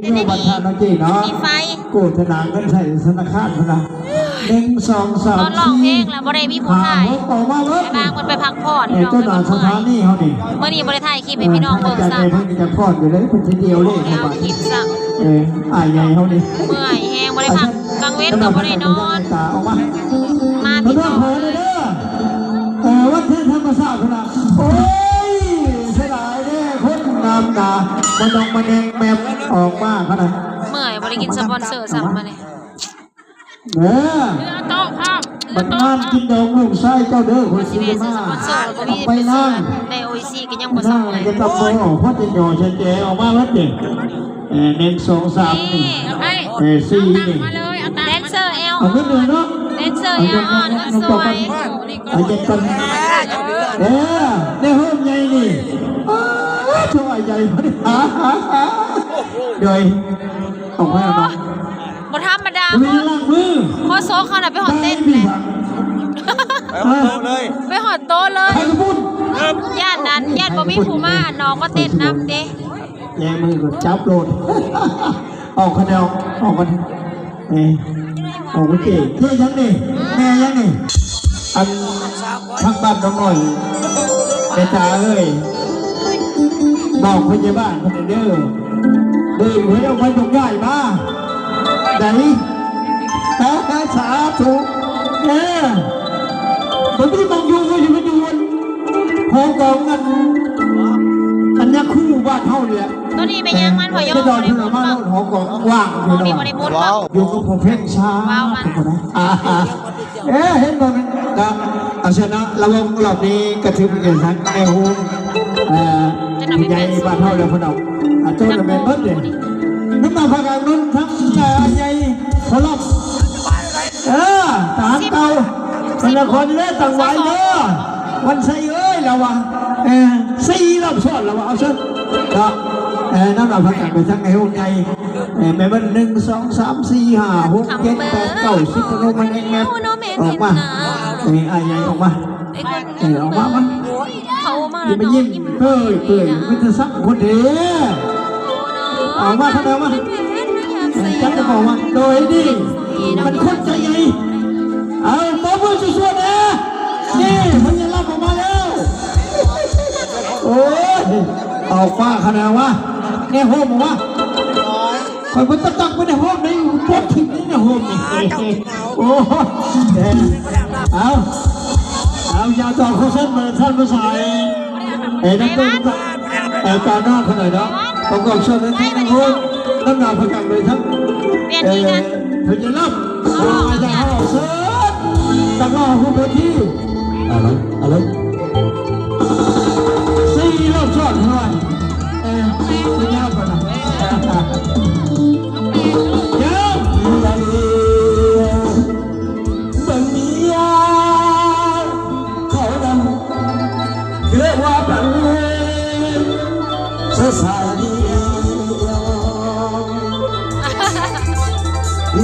ຢູ່ບັດທານເນາະເຈ້ເນາະ ມີໄຟ ໂກດທະນາເງິນໃສ່ທະນາຄານພຸ້ນນະ ໜຶ່ງ ສອງ ສາມ ຕອນຮ້ອງເພງແລ້ວບໍ່ໄດ້ມີຜູ້ຖ່າຍ ຫ້າ ຫົກ ອອກມາເບິດ ບາງເພິ່ນໄປພັກຜ່ອນ ເອີ ເນາະ ຕົ້ນໜ້າສະຖານີເຮົານີ້ ມື້ນີ້ບໍ່ໄດ້ຖ່າຍຄລິບໃຫ້ພີ່ນ້ອງເບິ່ງຊ້ຳ ເອີ ເພິ່ນຈະຟ້ອນຢູ່ເດ້ ເພິ່ນຊິດຽວເລີຍ ເອົາຄລິບຊ້ຳ ເອີ ອ້າຍໃຫຍ່ເຮົານີ້ ເມື່ອຍແຮງ ບໍ່ໄດ້ພັກ ກາງເວັນກໍບໍ່ໄດ້ນອນ ຕາອອກມາ ມາພີ່ນ້ອງ ເອີ ວັນເທດທຳມະຊາດພຸ້ນນະ ໂອ້ຍ ເສຍດາຍເດ້ ຄົນງາມຕາ ມານອງມາແນງແມບອອກມາຂະໜາດ ເມື່ອຍ ບໍ່ໄດ້ກິນສະປອນເຊີຊ້ຳ ມານີ້ ເດີ ເຮືອໂຕະພ້ອມ ບັດງານກິນດອງລູກຊາຍເຈົ້າເດີ ຂ້ອຍຊິມາ ໄປນາງ ໄດ້ໂອອິຊິກໍຍັງບໍ່ເຊົາເລີຍ ຈະຕັບບໍ່ ພໍຈະຫຍໍ້ຈະແຈອອກມາເບິດນີ້ ເອີ ໜຶ່ງ ສອງ ສາມ ນີ້ ເອີ ສີ່ ນີ້ ແດນເຊີແອວ ເອົາເງິນເດີເນາະ ແດນເຊີແອວອ່ອນ ສວຍ ເອົາຈັກກ່ອນ ເອີ ໃນໂຮມໃຫຍ່ນີ້ ໂອ້ ໂຕໃຫຍ່ ໂດຍ ອອກມາເນາະ ບໍ່ທຳມະດາ ບໍ່ມີລ້າງມື ໂຄສົກເຮົານະໄປຮອດເຕັນແຫຼະ ໄປຮອດໂຕະເລີຍ ໄປຮອດໂຕະເລີຍ ຢ້ານນັ້ນ ຢ້ານບໍ່ມີຜູ້ມາ ນ້ອງກໍເຕັ້ນນຳເດ້ ແຍງມືກໍຈັບໂລດ ອອກຄະແນວ ອອກກັນ ເອີ ອອກເກ ເກຫຍັງນີ້ ແມ່ຫຍັງນີ້ ອັນ ທາງບ້ານນ້ອງນ້ອຍ ແມ່ຕາເອີຍ ບອກພະຍາບານເພິ່ນເດີ ເດີນຫວຍອອກມາຍົກຍ້າຍມາ ໃດ ສາທຸ ເອີ ບໍ່ມີໝ່ອງຢູ່ ຢູ່ມັນຢູ່ຫອກອງອັນ ອັນຍາຄູບ້ານເຮົານີ້ແຫຼະ ໂຕນີ້ແມ່ນຫຍັງມັນ ພໍ່ໂຍ ບໍ່ໄດ້ໝຸນເນາະ ຫອກອງວ່າງຢູ່ ໂຕນີ້ບໍ່ໄດ້ໝຸນເນາະ ຢູ່ກັບພໍ່ເພັງຊາ ເອີ ເຫັນບໍ່ ມັນກໍເອົາຊະນະ ລະວັງລອບນີ້ກະຖືກເປັນທັງແມ່ໂຮມ ເອີ ຜູ້ໃຫຍ່ບ້ານເຮົາແລ້ວເພິ່ນເອົາ ອາ ໂຕນັ້ນແມ່ນເບິດເດ້ ນຳມາພາກັນນຸນທັງ ເອີ ໃຫຍ່ພໍ່ລອບ ເອີ ທະຫານເກົ່າ ເພິ່ນລະຂໍເດີ ຕັ້ງໄວ້ເດີ ວັນໄຊເອີຍ ລາວວ່າ ເອີ ສີ່ລອບຊ້ອນ ລາວວ່າ ເອົາຊະ ກໍ ເອີ ນຳລາວພາກັນໄປທັງແມ່ໂຮມໃຫຍ່ ເອີ ແມ່ນເບິດ ໜຶ່ງ ສອງ ສາມ ສີ່ ຫ້າ ຫົກ ເຈັດ ແປດ ເກົ້າ ສິບ ພະນົມມາແນງແມບ ອອກມາ ເອີ ອ້າຍໃຫຍ່ອອກມາ ເອີ ອອກມາ ມາ ຢ່າໄປຍິ້ມເປີຍໆ ເປັນຕາຊັງຄົນເດ້ ອອກມາ ເຂົ້າມາ ຈັບກະເປົາມາ ໂດຍດີ ມັນຄົນໃຈໃຫຍ່ ເອົາ ຕົບມືສວດໆ ແດ່ ນີ້ ພະຍາລາດອອກມາແລ້ວ ໂອ້ຍ ອອກມາຂະໜາດວ່າ ແນ່ໂຮມອອກມາ ຂ້ອຍບໍ່ຕະຕັກໄປໃນໂຮມໃດ ປົດຖິ້ມໃນໂຮມນີ້ ໂອ້ ເອົາ ເອົາ ຢ່າຕໍ່ໂຄເຊັນເບີນທ່ານຜູ້ຊາຍ ເອີ ນຳຕົວ ເອີ ຕາໜ້າຂະໜາດເນາະ ປະກອບສ່ວນໃນທີມໂຮມ ນຳໜ້າພະກັນໂດຍທັງ ເອີ ເພິ່ນຈະນຳ ເຊີນ ຕັກລໍຜູ້ເປັນທີ່ ອາລະ ອາລະ ສີ່ລອບຊ້ອນເພິ່ນວ່າ ເອີ ເພິ່ນຍາວກ່ອນນະ ຍາວ ເບິ່ງເມຍເຂົານັ້ນ ຄືວ່າບັງເອີນສະສາຍດຽວ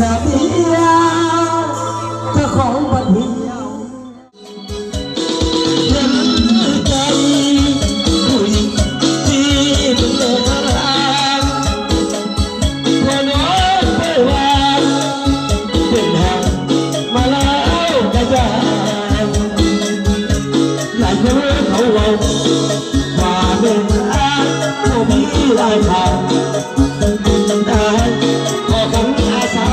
ນາເມຍເຈົ້າຂອງບັດດຽວ ເຫັນໃຈຜູ້ຍິງທີ່ເປັນໂຕທາງ ບໍ່ນ້ອຍບໍ່ຫວານ ເປັນຫາງມາລາວກະຈາງ ຫຼາຍຄົນເຂົາເວົ້າວ່າແມ່ນອ້າຍບໍ່ມີລາຍທາງ ອ້າຍຂໍຄຳອາສາ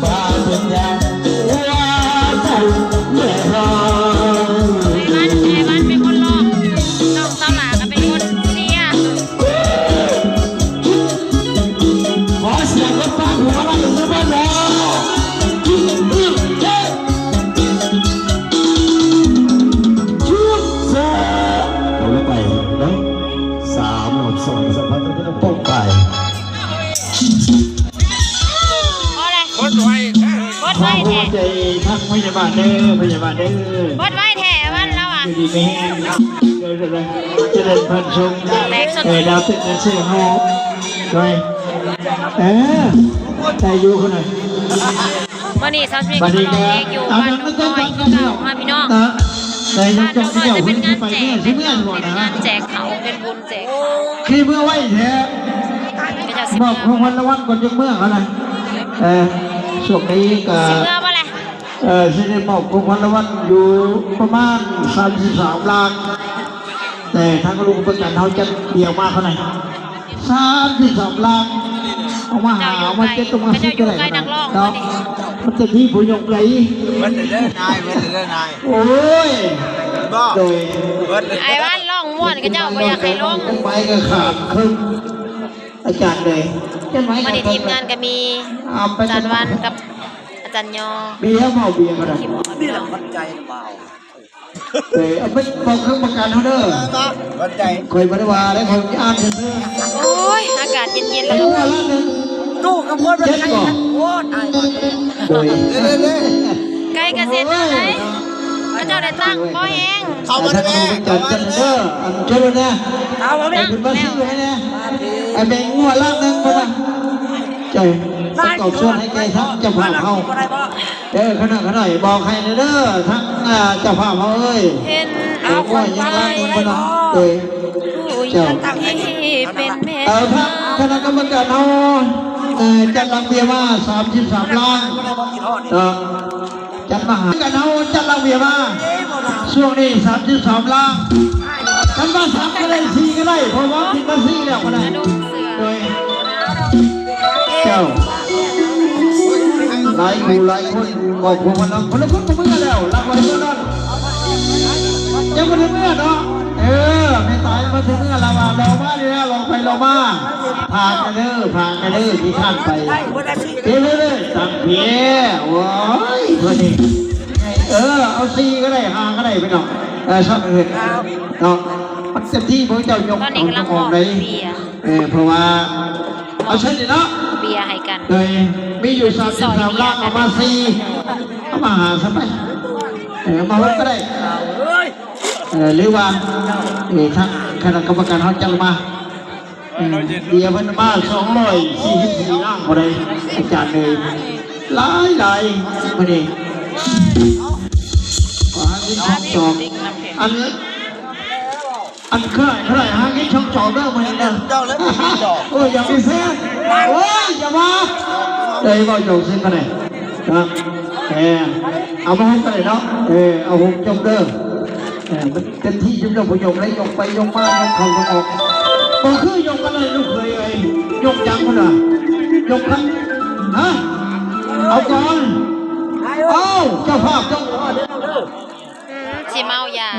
ວ່າເປັນຫຍັງວ່າເຈົ້າແມ່ເຮົາ ໄອ້ວັນ ໄອ້ວັນເປັນຄົນຮ້ອງ ນ້ອງສາວຫຼ້າກໍເປັນຄົນເຊຍ ຂໍສຽງຄົນປາກຫົວລະເອີຍເດີເພິ່ນເດີ ເອົາລະໄປເນາະ ສາມ ສອງ ສາມ ໂປ້ງໄປ ພໍແລ້ວ ບົດໄວແທ້ ບົດໄວແທ້ ຂໍໃຈທັກພະຍາບານເດີ ພະຍາບານເດີ ບົດໄວແທ້ ວັນລາວວ່າ ຢູ່ດີມີແຮງ ເດີ ເດີ ເດີ ຈະເລີນພັນສຸກ ແຕກສົດ ເອີ ດາວເຕັກແດນເຊີເຮົາ ໂດຍ ເອີ ໄດ້ຢູ່ຄົນໜຶ່ງ ມື້ນີ້ສາວສະໝິດກໍມາຮ້ອງເພງຢູ່ບ້ານໜອງນ້ອຍຄືເກົ່າເນາະພີ່ນ້ອງ ບ້ານໜອງນ້ອຍຈະເປັນງານແຈກ ເປັນງານແຈກເຂົ້າ ເປັນບຸນແຈກ ຄືເມື່ອໄວແທ້ ເຂົາເຈົ້າຊິ ມອບຂອງຂວັນລາງວັນກ່ອນຈະເມືອຫັ້ນນະ. ເອີ ຊ່ວງນີ້ກໍ ຊິເມືອບໍ່ແຫຼະ? ເອີ ຊິໄດ້ມອບຂອງຂວັນລາງວັນຢູ່ປະມານສາມສິບສາມລ້ານ ແຕ່ທາງໂຮງປະກັນເຮົາຈັດເດຍມາເທົ່ານັ້ນ ສາມສິບສາມລ້ານ ເອົາມາຫາ ເຈົ້າຢູ່ ເອົາມາເຈັດ ເຈົ້າມາສິບ ເຈົ້າຢູ່ໃກ້ນັກຮ້ອງເນາະ ມັນຈະມີຜູ້ຍົກໄດ້ ເບິດເລີຍນາຍ ເບິດເລີຍນາຍ. ໂອ້ຍ ບໍ່ ໂດຍ ເບິດເລີຍ ອ້າຍວ່ານຮ້ອງມ່ວນ ເຂົາເຈົ້າບໍ່ຢາກໃຫ້ລົງ ໄປກໍຂາດເຄິ່ງ ອາຈານເລີຍ ຈັດໄວ້ ມື້ນີ້ທີມງານກໍມີ ອາ ອາຈານວັນກັບອາຈານຍໍ ເບຍເມົາເບຍກໍໄດ້ ເບຍຂວັນໃຈເບົາ. ເອີ ເອົາໄປບອກເຄື່ອງປະກັນເຮົາເດີ ຂວັນໃຈ ຂ້ອຍບໍ່ໄດ້ວ່າເດ້ ຂ້ອຍອ່ານຊື່ໆ. ໂອ້ຍ ອາກາດເຢັນໆ ແລ້ວ ຕູ້ກັບຄົນມັນໃສ່ ໂອ້ ຕາຍ ໂດຍ ໃກ້ກະເສັດແລ້ວເດ້ ເຂົາເຈົ້າໄດ້ຕັ້ງບໍ່ແຮງ ເຂົ້າມາແລ້ວ ຈັດເດີ ອັນເຈົ້າແນ່ ເອົາມາແມ່ ຂຶ້ນມາຊິໃຫ້ແນ່ ໃຫ້ແບ່ງງົວລ້ານໜຶ່ງພຸ້ນນະ ໃຈປະກອບສ່ວນໃຫ້ແກ່ທາງເຈົ້າພາບເຮົາ ເອີ ຂະໜ້ອຍຂະໜ້ອຍ ບອກໃຫ້ແນ່ເດີ ທາງ ອ່າ ເຈົ້າພາບເຮົາເອີຍ ເຫັນເອົາຄົນໄປ ເອີ ເຈົ້າ ເອີ ທາງຄະນະກຳມະການເຮົາ ເອີ ຈັດຫຼັງເບຍມາສາມສິບສາມລ້ານ ເນາະ ຈັດມາຫາກັນ ເຮົາຈັດລະບຽບມາຊ່ວງນີ້ສາມສິບສາມລ້ານ ຄັນວ່າສາມກໍໄດ້ ສີ່ກໍໄດ້ ເພາະວ່າຜິດມາສີ່ແລ້ວກໍໄດ້ ໂດຍເຈົ້າ ຫຼາຍຜູ້ຫຼາຍຄົນ ບອກພວກມັນເນາະ ຄົນລະຄົນກໍເມືອແລ້ວ ລັກໄວ້ເມືອນອນ ຍັງບໍ່ໄດ້ເມືອເນາະ ເອີ ແມ່ຕາຍມາເຖິງເມືອລະວ່າ ລໍມານີ້ນະ ລໍໄປລໍມາ ພາກັນເດີ ພາກັນເດີ ທີ່ຂ້ານໄປ ເດີ ເດີ ເດີ ຕາມເພຍ ໂອ້ຍ ເພິ່ນນີ້ ເອີ ເອົາສີ່ກໍໄດ້ ຫ້າກໍໄດ້ ພີ່ນ້ອງ ເອີ ຊອບເອີ ເນາະ ມັນເຕັມທີ່ ພວກເຈົ້າຍົກເອົາຂອງໄດ້ ເອີ ເພາະວ່າ ເອົາຊັ້ນເນາະ ເບຍໃຫ້ກັນ ໂດຍມີຢູ່ສາມສິບສາມລ້ານ ເອົາມາສີ່ ເອົາມາຫ້າຊະໄປ ເອີ ມາຫົກກໍໄດ້ ເອີ ຫຼືວ່າ ເອີ ທາງຄະນະກຳມະການເຮົາຈັດມາ ເອີ ເບຍເພິ່ນມາສອງຮ້ອຍສີ່ສິບສີ່ລ້ານບໍ່ໄດ້ ອາຈານເອີຍ ຫຼາຍໆ ມື້ນີ້ ອັນ ອັນ ເທົ່າໃດ ເທົ່າໃດ ຫາກິນຊ່ອງຈອກເດີມື້ນີ້ເດີ ເຈົ້າແລ້ວ ໂອ້ຍ ຢ່າໄປແຊງ ໂອ້ຍ ຢ່າວ່າ ເອີ ເວົ້າຈອກເຊິ່ງກັນແດ່ ນະ ເອີ ເອົາມາຫົກກໍໄດ້ເນາະ ເອີ ເອົາຫົກຈົບເດີ ເອີ ມັນເຕັມທີ່ຈຸດ ບໍ່ຍົກໄດ້ ຍົກໄປຍົກມາ ຍົກເຂົ້າຍົກອອກ ບໍ່ຄືຍົກກັນເລີຍ ລູກເຂີຍເອີຍ ຍົກຫຍັງພຸ້ນນະ ຍົກຄັກ ຮະ ເອົາກ່ອນ ເອົາ ເຈົ້າພາບ ເຈົ້າ ອືມ ຊິເມົາຢາ.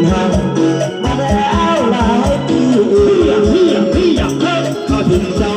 ມາແລ້ວຫຼາຍປີ ຂ້າພະເຈົ້າ